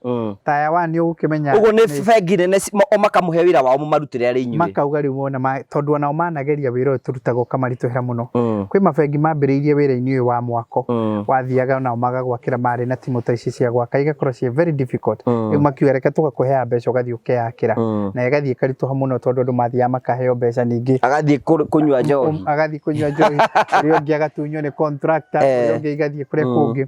Tier 1 nĩ ũgũkĩmenya ũguo nĩ bengi nene o makamũhe wĩra wao mũmarutĩre arĩ inyuĩ. Makauga rĩu wona tondũ onao manageria wĩra ũyũ tũrutaga ũkamaritũhĩra mũno. Kwĩ mabengi mambĩrĩirie wĩra-inĩ ũyũ wa mwako. Wathiaga onao magagwakĩra marĩ na timu ta ici cia gwaka igakorwo ciĩ very difficult. Rĩu makiuga reke tũgakũheaga mbeca ũgathiĩ ũkeyakĩra. Na ĩgathiĩ ĩkaritũha mũno tondũ andũ mathiaga makaheo mbeca ningĩ. Agathiĩ kũnyua njohi. Agathiĩ kũnyua njohi. Ũrĩa ũngĩ agatunywo nĩ contractor, ũrĩa ũngĩ igathiĩ kũrĩa kũngĩ.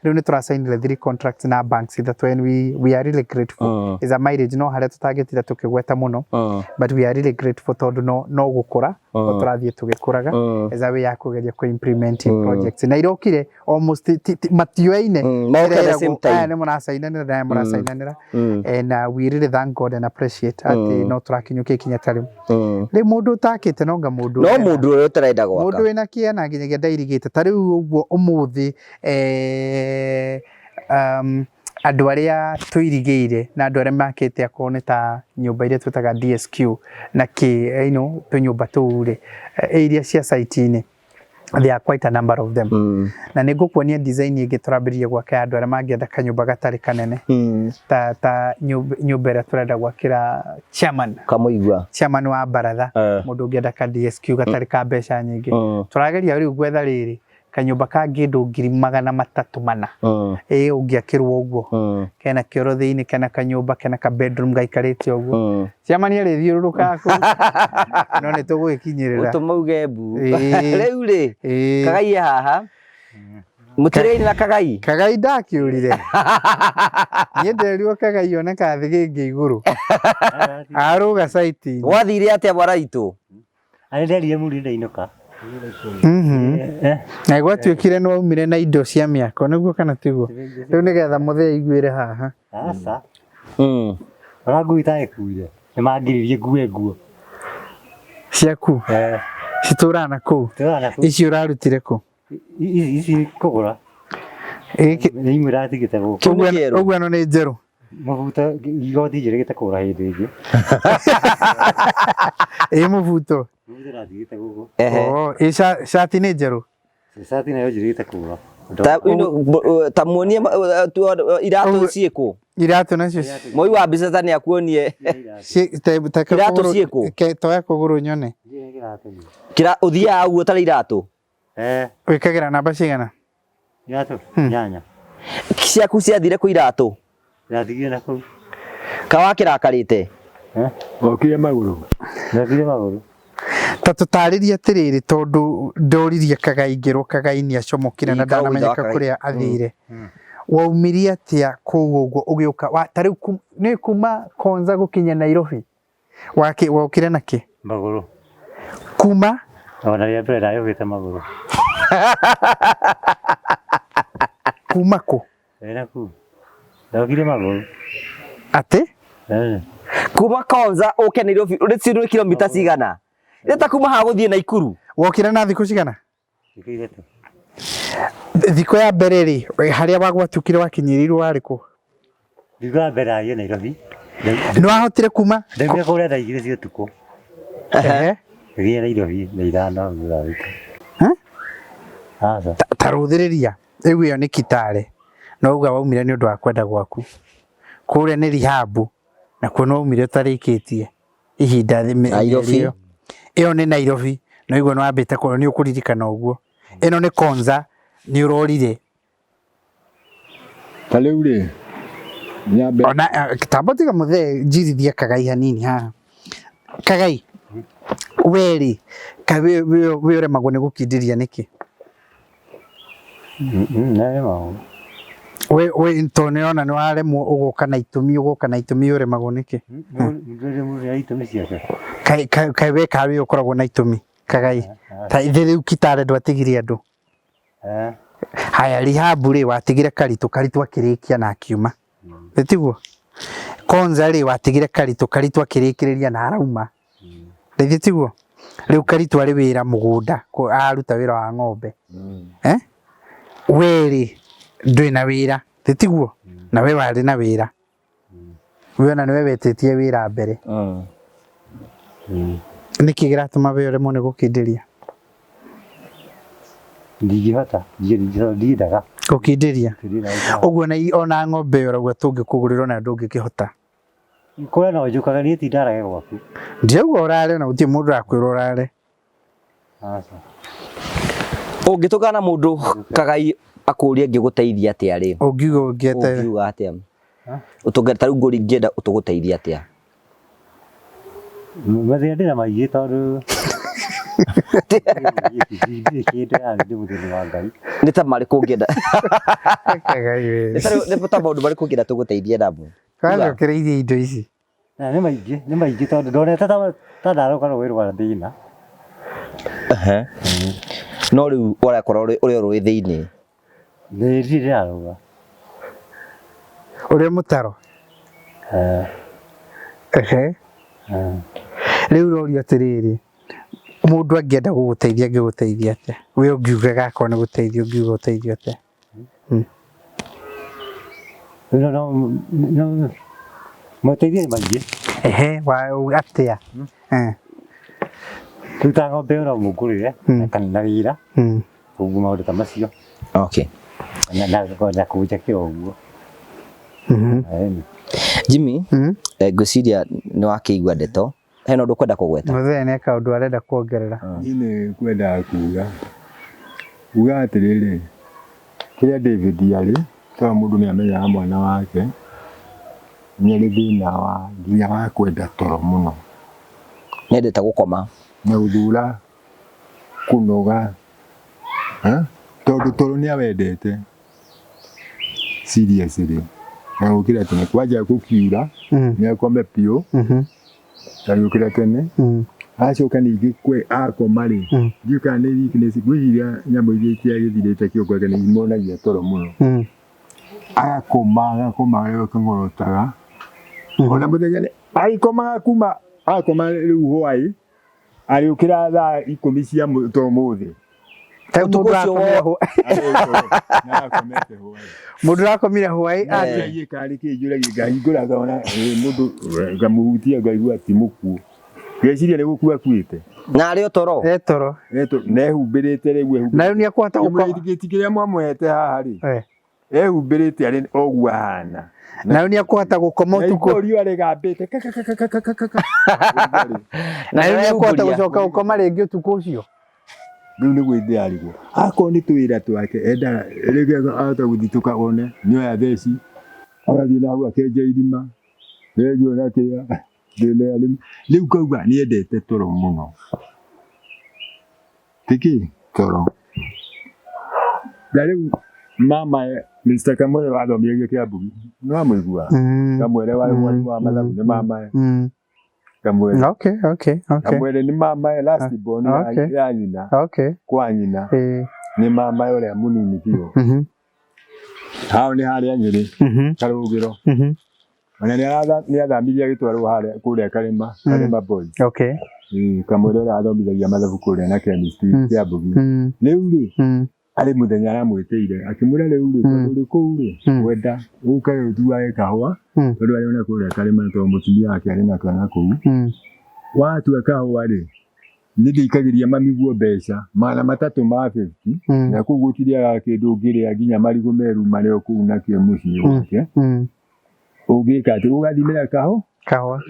Rĩu nĩ tũrasainire 3 contracts na banks ithatũ and we are really grateful. Is a mileage no harĩa tũtangĩtira tũkĩgweta mũno. But we are really grateful tondũ no gũkũra, no tũrathiĩ tũgĩkũraga. As a way ya kũgeria kũ implement projects. Na irokire almost matioaine. Moke at the same time. Aya nĩ mũracainanĩra, na aya mũracainanĩra. And we really thank God and appreciate atĩ no tũrakinyũkia ikinya ta rĩu. Rĩu mũndũ ũtakĩte no nga mũndũ No mũndũ ũrĩa ũtarenda gwaka. Mũndũ wĩna kĩeha na nginyagia ndairigĩte. Ta rĩu ũguo ũmũthĩ, andũ arĩa tũirigĩire na andũ arĩa makĩte akorwo nĩ ta nyũmba iria twĩtaga DSQ na kĩ, you know, tũnyũmba tũu rĩ, iria cia site-inĩ. There are quite a number of them. Na nĩ ngũkuonia design ĩngĩ tũrambĩrĩria gwaka ya andũ arĩa mangĩenda kanyũmba gatarĩ kanene. Ta nyũmba ĩrĩa tũrenda gwakĩra chairman. Kamũigua. Chairman wa baratha. Mũndũ ũngĩenda ka DSQ gatarĩ ka mbeca nyingĩ. Tũrageria rĩu gwetha rĩrĩ kanyũmba ka kĩndũ 304. Ĩ ũngĩakĩrwo ũguo. Kena kĩoro thĩinĩ, kena kanyũmba, kena ka bedroom gaikarĩte ũguo. Chairman arĩthiũrũrũkaga kũu. No nĩ tũgũgĩkinyĩrĩra. Ũtũma uge mbu. Rĩu rĩ, Kagai e haha. Mũtirĩini na Kagai? Kagai ndakĩũrire. Niĩ nderirwo Kagai oneka thĩgĩngĩ igũrũ. Arũga site-inĩ. Gwathire atĩa bwana witũ? Arĩ nderire mũrĩ ndainũka. Na gwatuĩkire nĩ waumire na indo cia mĩako nĩguo kana tiguo? Rĩu nĩgetha mũthee aiguĩre haha. Aca. Ona nguo itagĩkuire. Nĩ mangiririe ngue nguo. Ciaku? Citũraga na kũu? Citũraga na kũu. Ici ũrarutire kũ? Ici kũgũra. Gĩkĩ Nĩ imwe ndatigĩte gũkũ. Ũguo ĩno nĩ njerũ. Mũbuto igoti njĩrĩgĩte kũgũra hĩndĩ ĩngĩ. Ĩ mũbuto. Mũbuto ndatigĩte gũkũ. Oh, ĩ cati nĩ njerũ. Cati nayo njĩrĩgĩte kũgũra. Ta, ta muonie iratũ ciĩkũ? Iratũ nacio Moi wa mbica ta nĩ akuonie. Iratũ ciĩkũ? Toya kũgũrũ nyone. Kira ũthiaga ũguo tarĩ iratũ? Wĩkagĩra namba cigana? Iratũ? Nyanya. Ciaku ciathire kũ iratũ? Ndatigire na kũu. Ka wakĩrakarĩte? Okire magũrũ. Ndokire magũrũ. Ta tũtarĩrie atĩrĩrĩ, tondũ ndoririe Kagai ngĩrwo Kagai nĩ acomokire na Ii, Kagai ndanamenyeka Kagai. kũrĩa athire. Waumirie atĩa kũu ũguo ũgĩũka ta rĩu nĩ kuma Konza gũkinya Nairobi? Wokire na kĩ? Magũrũ. Kuma? Ona rĩa mbere ndayũkĩte magũrũ. Kuma kũ? Ĩna kuu. Ndokire magũrũ. Atĩ? Kuma Konza ũke Nairobi, ũrĩ nĩ kilomita cigana? Nĩ ta kuma haha gũthiĩ Naikuru. Wokire na thikũ cigana? Thikũ ithatũ. Thikũ ya mbere rĩ, harĩa wagwatukire wakinyĩrĩirwo warĩ kũ? Thikũ ya mbere ndathiĩ Nairobi. Nĩ wahotire kuma? Ndaumire kũrĩa thaa 2 cia ũtukũ. Ngĩthiĩ Nairobi thaa 5 thutha wa thikũ. Aca. Ta rũthĩrĩria, rĩu ĩyo nĩ Kitale. No uga waumire nĩ ũndũ wa kwenda gwaku. Kũrĩa nĩ Rihabu, nakuo nĩ waumire ũtarĩkĩtie ihinda Nairobi. ĩyo. Ĩyo nĩ Nairobi, na ũguo nĩ wambĩte kũrĩa, nĩ ũkũririkana ũguo. Ĩno nĩ Konza, nĩ ũrorire. Ta rĩu rĩ, nyambe Ona tamba tiga mũthee njirithie Kagai hanini haha. Kagai, we rĩ, kaĩ we ũremagwo nĩ gũkindĩria nĩkĩ? Nĩremagwo. We tondũ nĩũrona nĩwaremwo ũgoka na itũmi, ũgoka na itũmi ũremagwo nĩkĩ? Nĩ itũmi ciake. Kaĩ we kaĩ we ũkoragwo na itũmi, Kagai? Ta ithe rĩu Kitale ndwatigirie andũ. Haya, Rihabu rĩ, watigire Karitũ, Karitũ akĩrĩkia na akiuma. Nĩ tiguo? Konza rĩ, watigire Karitũ, Karitũ akĩrĩkĩrĩria na arauma. Rĩngĩ tiguo? Rĩu Karitũ arĩ wĩra mũgũnda, aruta wĩra wa ng'ombe. We rĩ, ndwĩ na wĩra, nĩ tiguo? Na we warĩ na wĩra. We ona nĩwe wetĩtie wĩra mbere. Nĩkĩ kĩratũma we ũremwo nĩ gũkindĩria? Ndingĩhota, ndiendaga. Gũkindĩria? Ũguo ona ng'ombe ĩyo ũrauga tũngĩkũgũrĩra ona ndũngĩkĩhota? Kũrĩa no njũkaga niĩ ti ndarage gwaku. Ndirauga ũrare na gũtirĩ mũndũ ũrakwĩra ũrare. Aca. Ũngĩtũngana na mũndũ Kagai akũrie ngĩgũteithia atĩa rĩ? Ũngiuga ũngĩete. Ũngiuga atĩa? Ũtũngana ta rĩu ngũri ngĩenda tũgũteithia atĩa? Mathĩna ndĩna maingĩ tondũ ndirĩ kĩndũ yani ndĩ mũthĩni wa Ngai. Nĩ ta marĩkũ ũngĩenda? Kagai we. Nĩ ta maũndũ marĩkũ ũngĩenda tũgũteithie namo? Wacokereirie indo ici. Nĩ maingĩ, nĩ maingĩ tondũ ndonete ta ndarũka rũĩ rwa thĩna. No rĩu ũrakora ũrĩ o rũĩ thĩinĩ. Nĩ ndirĩ ndĩrarũga. Ũrĩa mũtaro? Rĩu ũrorio atĩrĩrĩ, mũndũ angĩenda gũgũteithia angĩgũteithia atĩa? We ũngiuga gakorwo nĩ gũteithia ũngiuga ũteithio atĩa? No moteithio nĩ maingĩ. Atĩa? Rĩu ta ng'ombe ĩyo no mũngũrĩre na wĩra, ũguo maũndũ ta macio. Okay. Na kũnjakĩra ũguo. Jimmy, ngwĩciria nĩ wakĩigua ndeto. Hena ũndũ ũkwenda kũgweta? Mũthee nĩ kaũndũ arenda kuongerera. Niĩ nĩ kwendaga kuga. Kuga atĩrĩrĩ, kĩrĩa David arĩ, tondũ mũndũ nĩ amenyaga mwana wake, nĩ arĩ thĩna wa nginya wa kwenda toro mũno. Nĩendete gũkoma. Na gũthura kũnoga. Tondũ toro nĩ awendete. Seriously. Na gũkĩra tene kwanja gũkiura, nĩ akome biũ. Agĩũkĩra tene. Acoka ningĩ kwe akoma rĩ, ndiũĩ kana nĩ weakness, ngwĩciria nyamũ iria itiagĩthirĩte kĩongo gĩake nĩ imonagia toro mũno. Agakoma, agakoma agakong'orotaga. Ona mũthenya nĩ agĩkomaga kuma akoma rĩu hwaĩ, agĩũkĩra thaa 10 cia ũmũthĩ. Mũndũ ũrakomire hwaĩ atĩ karĩ kĩ njũragia ngahingũra ngona mũndũ ngamuhutia ngaigua ti mũkuũ. Ngeciria nĩ gũkua akuĩte. Na arĩ o toro. E toro. Nehumbĩrĩte rĩu Na rĩu nĩ ekũhota gũkoma. Gĩtĩ kĩrĩa mwamũhete haha rĩ. Ehumbĩrĩte arĩ o ũguo ahana. Na rĩu nĩ ekũhota gũkoma ũtukũ. Na riũa rĩgambĩte. Na rĩu nĩ ekũhota gũcoka gũkoma rĩngĩ ũtukũ ũcio. Rĩu nĩguo ndĩrarigwo. Akorwo nĩ tũwĩra twake endaga rĩngĩ ahota gũthitũka one nĩoya theci agathiĩ na hau akenja irima enjwo na kĩa thĩna arĩmi. Rĩu ngauga nĩendete toro mũno. Tiki toro. Na rĩu mama Mr. Kamwere wathomithagia Kĩambu nĩ wamũigua? Kamwere warĩ mwarimũ wa mathabu nĩ mamae. Kamwere. Okay, okay, okay. Kamwere nĩ mamae last born ya nyina. Okay. Kwa nyina. Nĩ mamae ũrĩa mũnini biũ. Hao nĩ harĩa Nyĩrĩ. Karũgĩro. Ona nĩ athamithia agĩtwarwo harĩa kũrĩa Karĩma, Karĩma Boys. Okay. Kamwere ũrĩa athomithagia mathabu kũrĩa na chemistry Kĩambu. Rĩu rĩ, arĩ mũthenya aramwĩtĩire akĩmwĩra rĩu rĩ, tondũ ũrĩ kũu rĩ, wenda ũke ũtuage kahũa, tondũ arĩ ona kũrĩa Karĩma tondũ mũtumia wake arĩ na kana kũu. Watua kahũa rĩ, nĩ ndĩikagĩria mami guo mbeca 350 na kũu gũtirĩaga kĩndũ ũngĩrĩa nginya marigũ meru marĩa o kũu nakĩo mũciĩ gwake. Ũngĩka atĩ ũgathimĩra kahũa.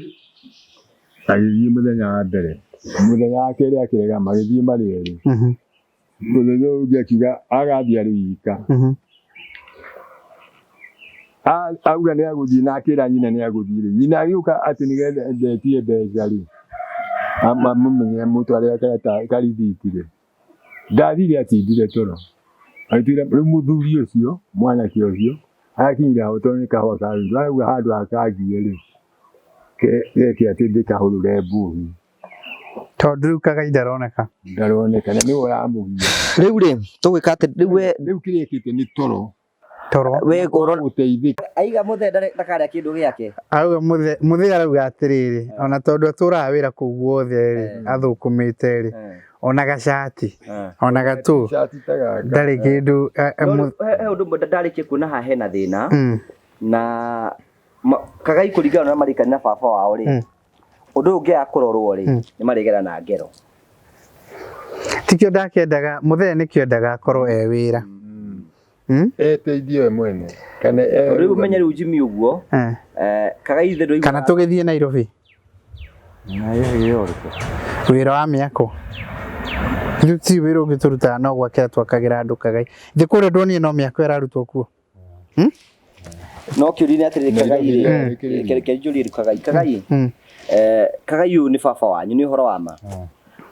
Agĩthiĩ mũthenya wa mbere, mũthenya wa kerĩ akĩrega, magĩthiĩ marĩ erĩ. Mũthenya ũyũ ũngĩ akiuga agathiĩ arĩ wika. Auga nĩ agũthiĩ na akĩra nyina nĩ agũthiĩ rĩ, nyina agĩũka atĩ nĩgetha ndetie mbeca rĩ, amũmenye amũtwarĩre karithiti rĩ, ndathire atindire toro. Agĩtuĩra rĩu mũthuri ũcio, mwanake ũcio, arakinyire hau tondũ nĩ kahũa karutwo, arauga handũ hakangie rĩ, geke atĩ ndĩkahũrũre mbuhi. Tondũ rĩu Kagai ndaroneka. Ndaroneka na nĩwe ũramũgia. Rĩu rĩ, tũgwĩka atĩ rĩu we rĩu kĩrĩa ĩkĩte nĩ toro. Toro. We ũrona ũteithĩke. Aiga mũthee ndakarĩa kĩndũ gĩake. Auga mũthee, mũthee arauga atĩrĩrĩ, ona tondũ atũraga wĩra kũu guothe rĩ, athũkũmĩte rĩ, ona gacati, ona gatũ, ndarĩ kĩndũ. He ũndũ ũmwe ndarĩkia kuona haha hena thĩna, na Kagai kũringana na marĩkani na baba wao rĩ, ũndũ ũyũ ũngĩaga kũrorwo rĩ, nĩ marĩgera na ngero. Tikĩo ndakendaga, mũthee nĩkĩo endaga akorwo e wĩra. Eteithie we mwene kana rĩu ũmenye rĩu Jimmy ũguo, Kagai ithe ndũiguaga. Kana tũgĩthiĩ Nairobi? Nairobi ũrĩkũ? Wĩra wa mĩako. Rĩu ti wĩra ũngĩ tũrutaga no gwakĩra twakagĩra andũ Kagai. Thĩ kũrĩa ndonire no mĩako ĩrarutwo kuo. No kĩũria nĩ atĩrĩrĩ Kagai rĩ, reke njũrie rĩu Kagai. Kagai, Kagai ũyũ nĩ baba wanyu, nĩ ũhoro wa ma?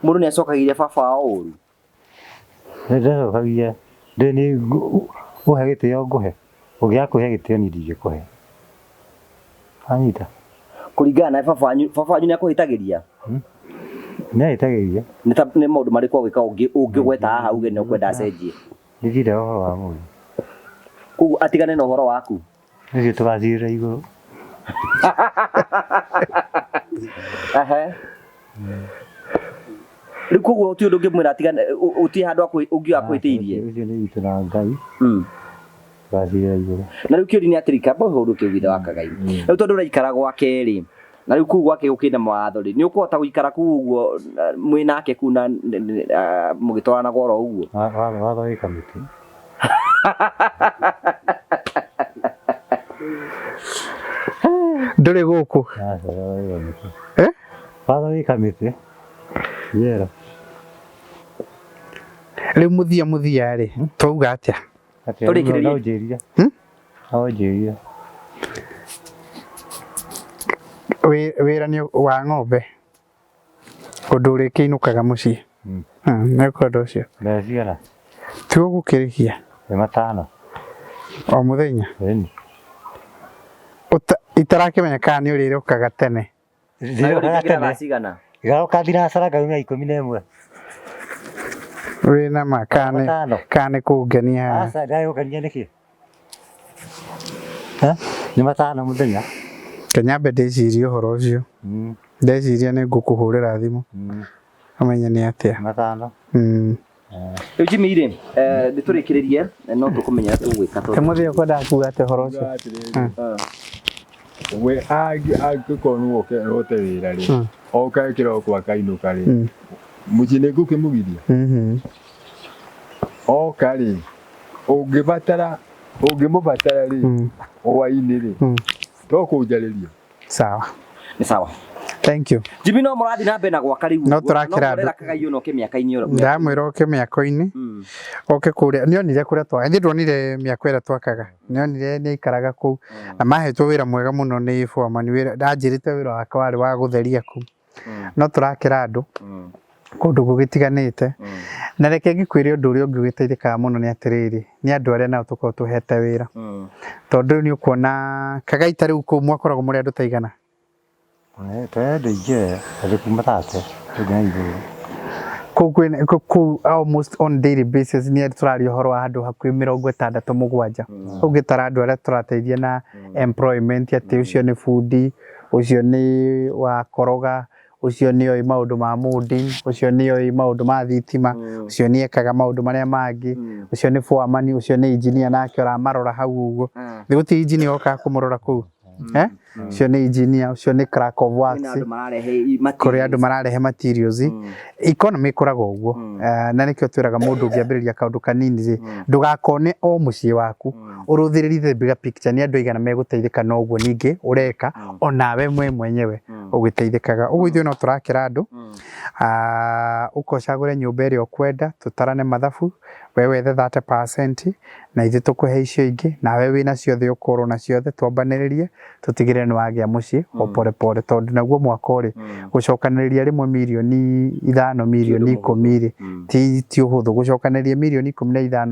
Mũndũ nĩ acokagĩria baba wao ũru? Ndacokagia, ndĩ nĩ ũhe gĩtĩo ngũhe, ũngĩaga kũhe gĩtĩo niĩ ndingĩkũhe. Wanyita? Kũringana na baba wanyu, baba wanyu nĩ akũhĩtagĩria? Nĩ ahĩtagĩria. Nĩ ta nĩ maũndũ marĩkũ agwĩka ũngĩgweta haha uge nĩ ũkwenda acenjie? Ndiendaga ũhoro wa mũndũ. Koguo atigane na ũhoro waku? Ũcio tũgacirĩra igũrũ. Ehe. Rĩu koguo ti ũndũ ũngĩmwĩra atigane, ũtirĩ handũ ũngiuga akwĩtĩirie? Ũcio nĩ witũ na Ngai. Tũgacirĩra igũrũ. Na rĩu kĩũria nĩ atĩrĩ, kamba ũhe ũndũ kĩu ithe wa Kagai. Rĩu tondũ ũraikara gwake rĩ, na rĩu kũu gwake gũkĩrĩ na mawatho rĩ, nĩ ũkũhota gũikara kũu ũguo mwĩ nake kũu na mũgĩtwaranaga oro ũguo? Watho wĩ kamĩtĩ. Ndũrĩ gũkũ? Aca, watho wĩ kamĩtĩ. Watho wĩ kamĩtĩ. Njera. Rĩu mũthia mũthia rĩ, twauga atĩa? Tũrĩkĩrĩrie. No ũnjĩrire. No ũnjĩrire. Wĩra nĩ wa ng'ombe. Ũndũ ũrĩkĩinũkaga mũciĩ. Nĩ ũkwenda ũcio. Mbeca cigana? Ti ũgũkĩrĩhia. Nĩ 5. O mũthenya? Ĩni. Itarakĩmenya kana nĩ ũrĩrokaga tene. Ndĩrokaga tene. Cigana? Ngaroka thinacara ngaumia 11. Wĩna ma kana nĩ kũngenia haha? Aca ndagũkenia nĩkĩ? Nĩ 5 mũthenya. Reke nyambe ndĩcirie ũhoro ũcio. Ndeciria nĩ ngũkũhũrĩra thimũ. Ũmenye nĩ atĩa. 5. Rĩu Jimmy rĩ, nĩ tũrĩkĩrĩrie no tũkũmenya tũgwĩka tondũ. Mũthee ũkwendaga kuga atĩa ũhoro ũcio? We angĩkorwo nĩ woke ũrote wĩra rĩ, oka kĩroko akainũka rĩ, mũciĩ nĩ ngũkĩmũgiria? Oka rĩ, ũngĩbatara, ũngĩmũbatara rĩ, hwainĩ rĩ, to kũnjarĩria. Sawa. Nĩ sawa. Thank you. Jimmy no mũrathiĩ na mbere na gwaka rĩu. No tũrakĩra andũ. Kagai ũyũ oke mĩaka-inĩ ĩyo. Ndamwĩra oke mĩako-inĩ. Oke kũrĩa. Nĩonire kũrĩa twakaga. Ithuĩ ndwonire mĩako ĩrĩa twakaga. Nĩonire nĩaikaraga kũu. Na mahetwo wĩra mwega mũno nĩ foreman wĩra. Anjĩrĩte wĩra wake warĩ wa gũtheria kũu. No tũrakĩra andũ. Kũndũ gũgĩtiganĩte. Na reke ngĩkwĩre ũndũ ũrĩa ũngĩ ũgĩteithĩkaga mũno nĩ atĩrĩrĩ, nĩ andũ arĩa nao tũkoragwo tũhete wĩra. Tondũ rĩu nĩ ũkuona Kagaita rĩu kũu mwakoragwo mũrĩ andũ ta aigana? Twarĩ andũ aingĩ andũ kuma 30 gũthiĩ na igũrũ. Kũu kwĩna kũu almost on daily basis nĩ tũraria ũhoro wa andũ hakuhĩ 67. Ũngĩtara andũ arĩa tũrateithia na employment atĩ ũcio nĩ bundi, ũcio nĩ wa koroga, ũcio nĩ oĩ maũndũ ma molding, ũcio nĩ oĩ maũndũ ma thitima, ũcio nĩ ekaga maũndũ marĩa mangĩ, ũcio nĩ foreman, ũcio nĩ engineer nake ũramarora hau ũguo. Nĩ gũtirĩ engineer okaga kũmũrora kũu. Eh? Ũcio nĩ engineer, ũcio nĩ clerk of works. Kwĩna andũ mararehe Kũrĩ andũ mararehe materials. Economy ĩkũraga ũguo. Na nĩkĩo twĩraga mũndũ ũngĩambĩrĩria kaũndũ kanini rĩ, ndũgakone o mũciĩ waku. Ũrũthĩrĩrie the bigger picture nĩ andũ aigana megũteithĩka na ũguo ningĩ ũreka onawe we mwenyewe ũgĩteithĩkaga. Ũguo ithuĩ no tũrakĩra andũ, ũka ũcagũre nyũmba ĩrĩa ũkwenda, tũtarane mathabu, we wethe 30% na ithuĩ tũkũhe icio ingĩ, nawe wĩna ciothe ũkorwo na ciothe, twambanĩrĩrie tũtigĩrĩre nĩ wagĩa mũciĩ o pore pore, tondũ naguo mwaka rĩ, gũcokanĩrĩria rĩmwe 5 mirioni, 10 mirioni rĩ, ti ũhũthũ. Gũcokanĩrĩria 15 mirioni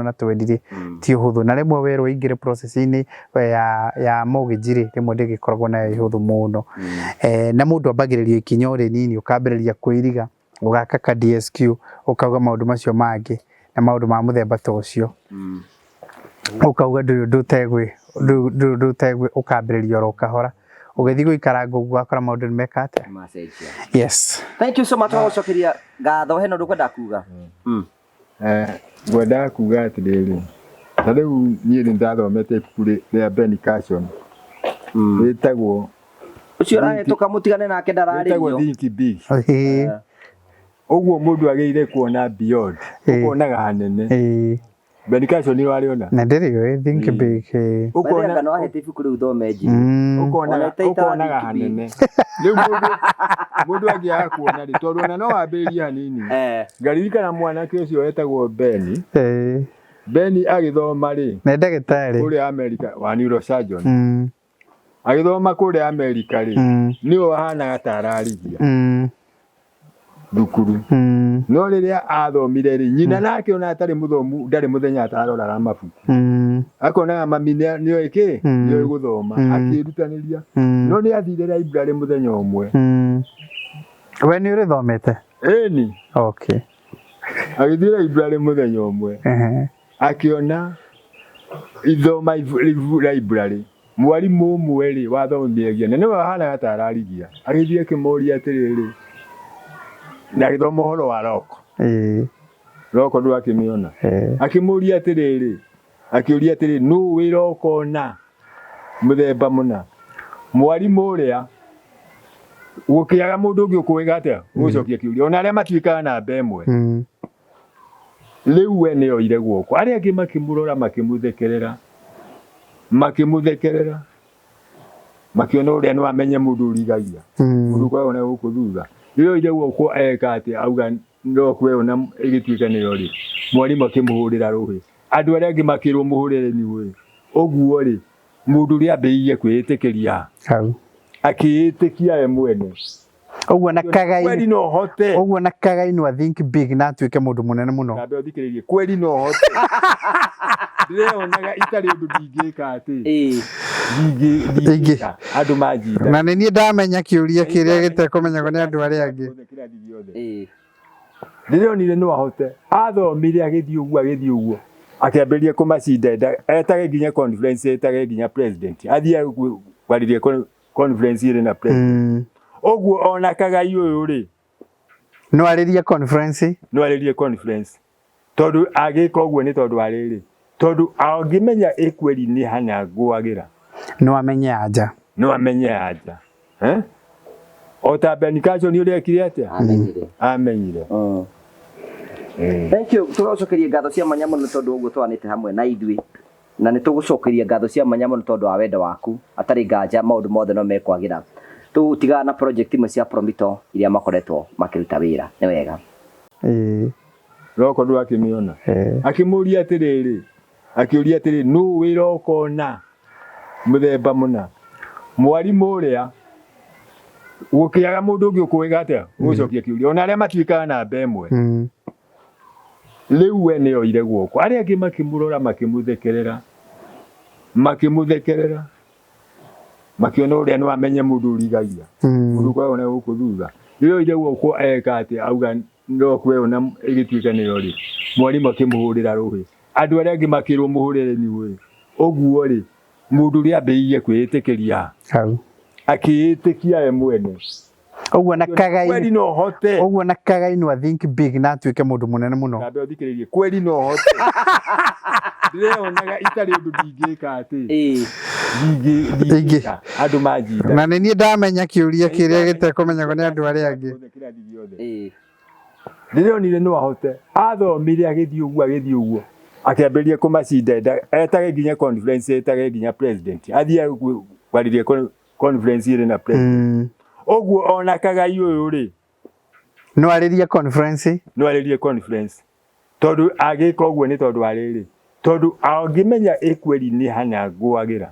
na 20 rĩ, ti ũhũthũ. Na rĩmwe werwo ũingĩre process-inĩ ya mortgage rĩ, rĩmwe ndĩgĩkoragwo nayo ĩhũthũ mũno. Na mũndũ ambagĩrĩria ikinya o rĩnini, ũkambĩrĩria kwĩriga, ũgaka ka DSQ, ũkauga maũndũ macio mangĩ na maũndũ ma mũthemba ta ũcio. Ũkauga ndũrĩ ũndũ ũtegwĩ, ndũrĩ ũndũ ũtegwĩ, ũkambĩrĩria oro kahora. Ũgĩthiĩ gũikaranga ũguo ũgakora maũndũ nĩ meka atĩa? Macenjia. Yes. Thank you so much tũgagũcokeria ngatho. Hena ũndũ ũkwenda kuga? Ngwendaga kuga atĩrĩrĩ, ta rĩu niĩ nĩ ndathomete ibuku rĩa Ben Carson rĩtagwo Ũcio ũrahĩtũka mũtigane nake rĩtagwo ndararĩrio. Think Big. Ũguo mũndũ agĩrĩire kuona beyond, ũkonaga hanene. Ben Carson nĩ warĩona? Na ndĩrĩũĩ Think Big. Ũkona no ahete ibuku rĩu thome Jimmy. Ũkonaga hanene. Rĩu mũndũ angĩaga kuona rĩ, tondũ ona no wambĩrĩrie hanini. Ngaririkana mwanake ũcio wetagwo Ben. Ben agĩthoma rĩ, Nĩ ndagĩtarĩ. kũrĩa America wa neurosurgeon. Agĩthoma kũrĩa America rĩ, nĩwe wahanaga ta ararigia thukuru. No rĩrĩa athomire rĩ, nyina nake ona atarĩ mũthomu ndarĩ mũthenya ataroraga mabuku. Akonaga mami nĩoĩ kĩ, nĩoĩ gũthoma, akĩĩrutanĩria. No nĩ athire library mũthenya ũmwe. We nĩ ũrĩthomete? Ĩni. Okay. Agĩthiĩ library mũthenya ũmwe. Akĩona ithoma library mwarimũ ũmwe rĩ wathomithagia na nĩwe wahanaga ta ararigia, agĩthiĩ akĩmũria atĩrĩrĩ, na agĩthoma ũhoro wa rock. Rock ndwakĩmĩona. Akĩmũria atĩrĩrĩ, akĩũria atĩrĩ, nũ wĩ rock na mũthemba mũna? Mwarimũ ũrĩa gũkĩaga mũndũ ũngĩ ũkũĩga atĩa gũcokia kĩũria, ona arĩa matuĩkaga namba ĩmwe. Rĩu we nĩ oire guoko, arĩa angĩ makĩmũrora makĩmũthekerera, makĩmũthekerera, makĩona ũrĩa no amenye mũndũ ũrigagia, mũndũ ũkoragwo na gũkũ thutha. Rĩrĩa oire guoko eka atĩa, auga no ĩyo na ĩgĩtuĩka nĩyo rĩ, mwarimũ akĩmũhũrĩra rũhĩ. Andũ arĩa angĩ makĩrwo mũhũrĩre rũhĩ. Ũguo rĩ, mũndũ ũrĩa ambĩrĩirie kwĩĩtĩkĩria Hau. akĩĩtĩkia we mwene. Ũguo na Kagai. Kweli no hote. Ũguo na Kagai no think big na atuĩke mũndũ mũnene mũno. Kambe ũthikĩrĩrie. Kweli no hote. Ndĩreyonaga itarĩ ũndũ ndingĩka atĩ. Ndingĩka. Andũ manjinda. Na nĩ niĩ ndamenya kĩũria kĩrĩa gĩtekũmenyagwo nĩ andũ arĩa angĩ. Ndĩronire no ahote. Athomire agĩthiĩ ũguo agĩthiĩ ũguo. Akĩambĩrĩria kũmacinda etage nginya conference etage nginya president. Athiĩ kwarĩria conference ĩrĩ na president. Ũguo ona Kagai ũyũ rĩ, No arĩrie conference. No arĩrie conference. Tondũ agĩka ũguo nĩ tondũ wa rĩrĩ, tondũ angĩmenya ĩ kweli nĩ hana ngũagĩra. No amenye anja. No amenye anja. O ta Ben Carson ũrĩa ekire atĩa? Amenyire. Amenyire. Thank you. Tũgũcokeria ngatho cia mwanya mũno tondũ ũguo twanĩte hamwe na ithuĩ. Na nĩ tũgũcokeria ngatho cia mwanya mũno tondũ wa wendo waku. Atarĩ nganja maũndũ mothe no mekwagĩra. Tũgũtigana na project imwe cia Promito iria makoretwo makĩruta wĩra. Nĩ wega. Roko ndwakĩmĩona. Akĩmũria atĩrĩrĩ, akĩũria atĩrĩ, nũ wĩ roko na mũthemba mũna? Mwarimũ ũrĩa Gũkĩaga mũndũ ũngĩ ũkũĩga atĩa gũcokia kĩũria ona arĩa matuĩkaga namba ĩmwe. Rĩu we nĩ oire guoko, arĩa angĩ makĩmũrora, makĩmũthekerera, makĩmũthekerera, makĩona ũrĩa no amenye mũndũ ũrigagia, mũndũ ũkoragwo na gũkũ thutha. Rĩrĩa oire guoko eka atĩa, auga no kweo na ĩgĩtuĩka nĩyo rĩ, mwarimũ akĩmũhũrĩra rũhĩ, andũ arĩa angĩ makĩrwo mũhũrĩre rũhĩ. Ũguo rĩ, mũndũ ũrĩa ambĩrĩirie kwĩĩtĩkĩria hau akĩĩtĩkia we mwene. Ũguo na Kagai kweli no hote. Ũguo na Kagai no think big na atuĩke mũndũ mũnene mũno. Ndambe ũthikĩrĩrie, kweli no hote. Ndĩreonaga itarĩ ũndũ ndingĩka atĩ ndingĩka andũ manjinda. Na nĩ niĩ ndamenya kĩũria kĩrĩa gĩtekũmenyagwo nĩ andũ arĩa angĩ. Ndĩronire no ahote, athomire agĩthiĩ ũguo agĩthiĩ ũguo, akĩambĩrĩria kũmacinda, etage nginya conference, etage nginya president, athiĩ kwarĩria conference ĩrĩ na president. Ũguo ona Kagai ũyũ rĩ, no arĩrie conference, no arĩrie conference, tondũ agĩka ũguo nĩ tondũ wa rĩrĩ, tondũ angĩmenya ĩkweri nĩ hana ngũagĩra,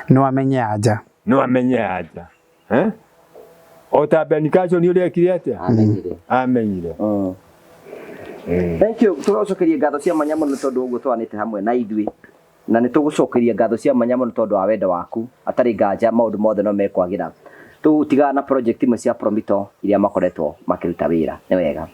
no amenye anja, no amenye anja. O ta Ben Carson ũrĩa ekire atĩa? Amenyire. Thank you. Tũgũcokeria ngatho cia mwanya mũno tondũ ũguo twanĩte hamwe na ithuĩ, na nĩ tũgũcokeria ngatho cia mwanya mũno tondũ wa wendo waku. Atarĩ nganja maũndũ mothe no mekwagĩra. Tũtigana na project imwe cia Promito iria makoretwo makĩruta wĩra. Nĩ wega.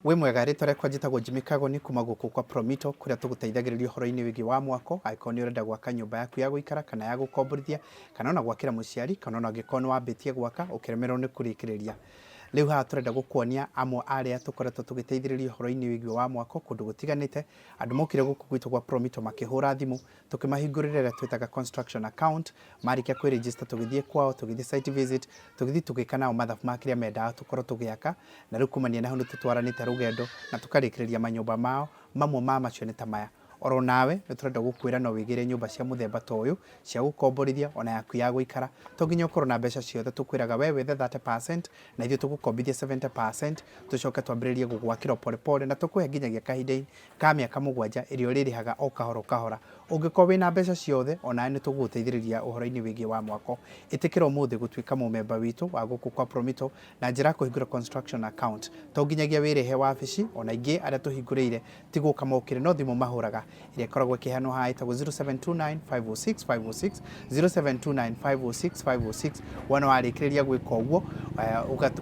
Wĩ mwega, rĩtwa rĩakwa njĩtagwo Jimmy Kagoni kuma gũkũ kwa Promito kũrĩa tũgũteithagĩrĩria ũhoro-inĩ wĩgiĩ wa mwako, angĩkorwo nĩ ũrenda gwaka nyũmba yaku ya gũikara kana ya gũkomborithia, kana ona gwakĩra mũciari, kana ona angĩkorwo nĩ wambĩtie gwaka ũkĩremererwo nĩ kũrĩkĩrĩria. Rĩu haha tũrenda gũkuonia amwe arĩa tũkoretwo tũgĩteithĩrĩria ũhoro-inĩ wĩgiĩ wa mwako kũndũ gũtiganĩte. Andũ mokire gũkũ gwitũ gwa Promito makĩhũra thimũ, tũkĩmahingũrĩra ĩrĩa twĩtaga construction account, marĩkia kwĩregister tũgĩthiĩ kwao, tũgĩthiĩ site visit, tũgĩthiĩ tũgĩka nao mathabu ma kĩrĩa mendaga tũkorwo tũgĩaka, na rĩu kumania na hau nĩ tũtwaranĩte rũgendo na tũkarĩkĩrĩria manyũmba mao, mamwe ma macio nĩ ta maya. Oro nawe nĩ tũrenda gũkwĩra no wĩgĩre nyũmba cia mũthemba ta ũyũ cia gũkomborithia ona yaku ya gũikara. To nginya ũkorwo na mbeca ciothe, tũkwĩraga we wethe 30% na ithuĩ tũgũkombithia 70%, tũcoke twambĩrĩrie gũgwakĩra pole pole na tũkũhe nginyagia kahinda ka mĩaka 7 ĩrĩa ũrĩrĩhaga o kahora o kahora. Ũngĩkorwo wĩna mbeca ciothe onawe nĩ tũgũgũteithĩrĩria ũhoro-inĩ wĩgiĩ wa mwako. Ĩtĩkĩra ũmũthĩ gũtuĩka mũmemba witũ wa gũkũ kwa Promito na njĩra ya kũhingũra construction account. To nginyagia wĩrĩhe wabici, ona ingĩ arĩa tũhingũrĩire ti gũka mokire no thimũ mahũraga ĩrĩa ĩkoragwo ĩkĩheanwo haha ĩtagwo 0729 506 506, 0729 506 506. Wona warĩkĩrĩria gwĩka ũguo,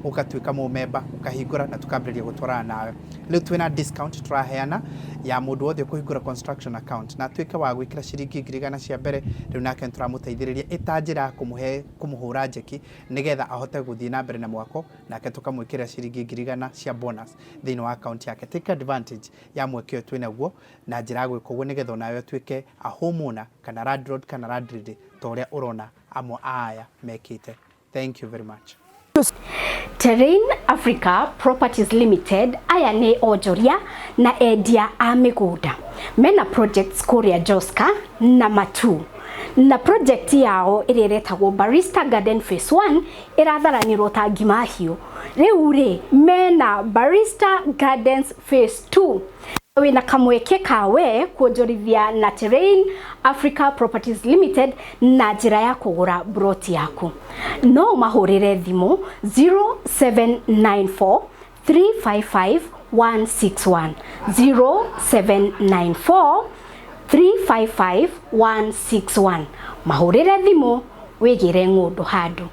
ũgatuĩka mũmemba, ũkahingũra na tũkambĩrĩria gũtwarana nawe. Rĩu twĩna discount tũraheana ya mũndũ wothe ũkũhingũra construction account na atuĩke wa gwĩkĩra ciringi 100,000 cia mbere. Rĩu nake nĩtũramũteithĩrĩria ĩta njĩra ya kũmũhũra njeki nĩgetha ahote gũthiĩ na mbere na mwako, nake tũkamwĩkĩrĩra ciringi 100,000 cia bonus thĩinĩ wa account yake. Take advantage ya mweke ũyũ twĩnaguo na njĩra ya gwĩka ũguo nĩgetha onawe ũtuĩke a homeowner kana landlord kana landlady ta ũrĩa ũrona amwe a aya mekĩte. Thank you very much. Terrain Africa Properties Limited aya nĩ onjoria na endia a mĩgũnda mena projects kũrĩa Joska na Matu, na project yao ĩrĩa ĩretagwo Barista Garden Phase 1 ĩratharanĩrwo ta ngima hiũ. Rĩu rĩ mena Barista Gardens Phase 2 wĩna kamweke kawe kuonjorithia na Terrain Africa Properties Limited na njĩra ya kũgũra broti yaku. No mahũrĩre thimũ 0794 355 161, 0794 355 161. Mahũrĩre thimũ wĩgĩre ng'ũndũ handũ.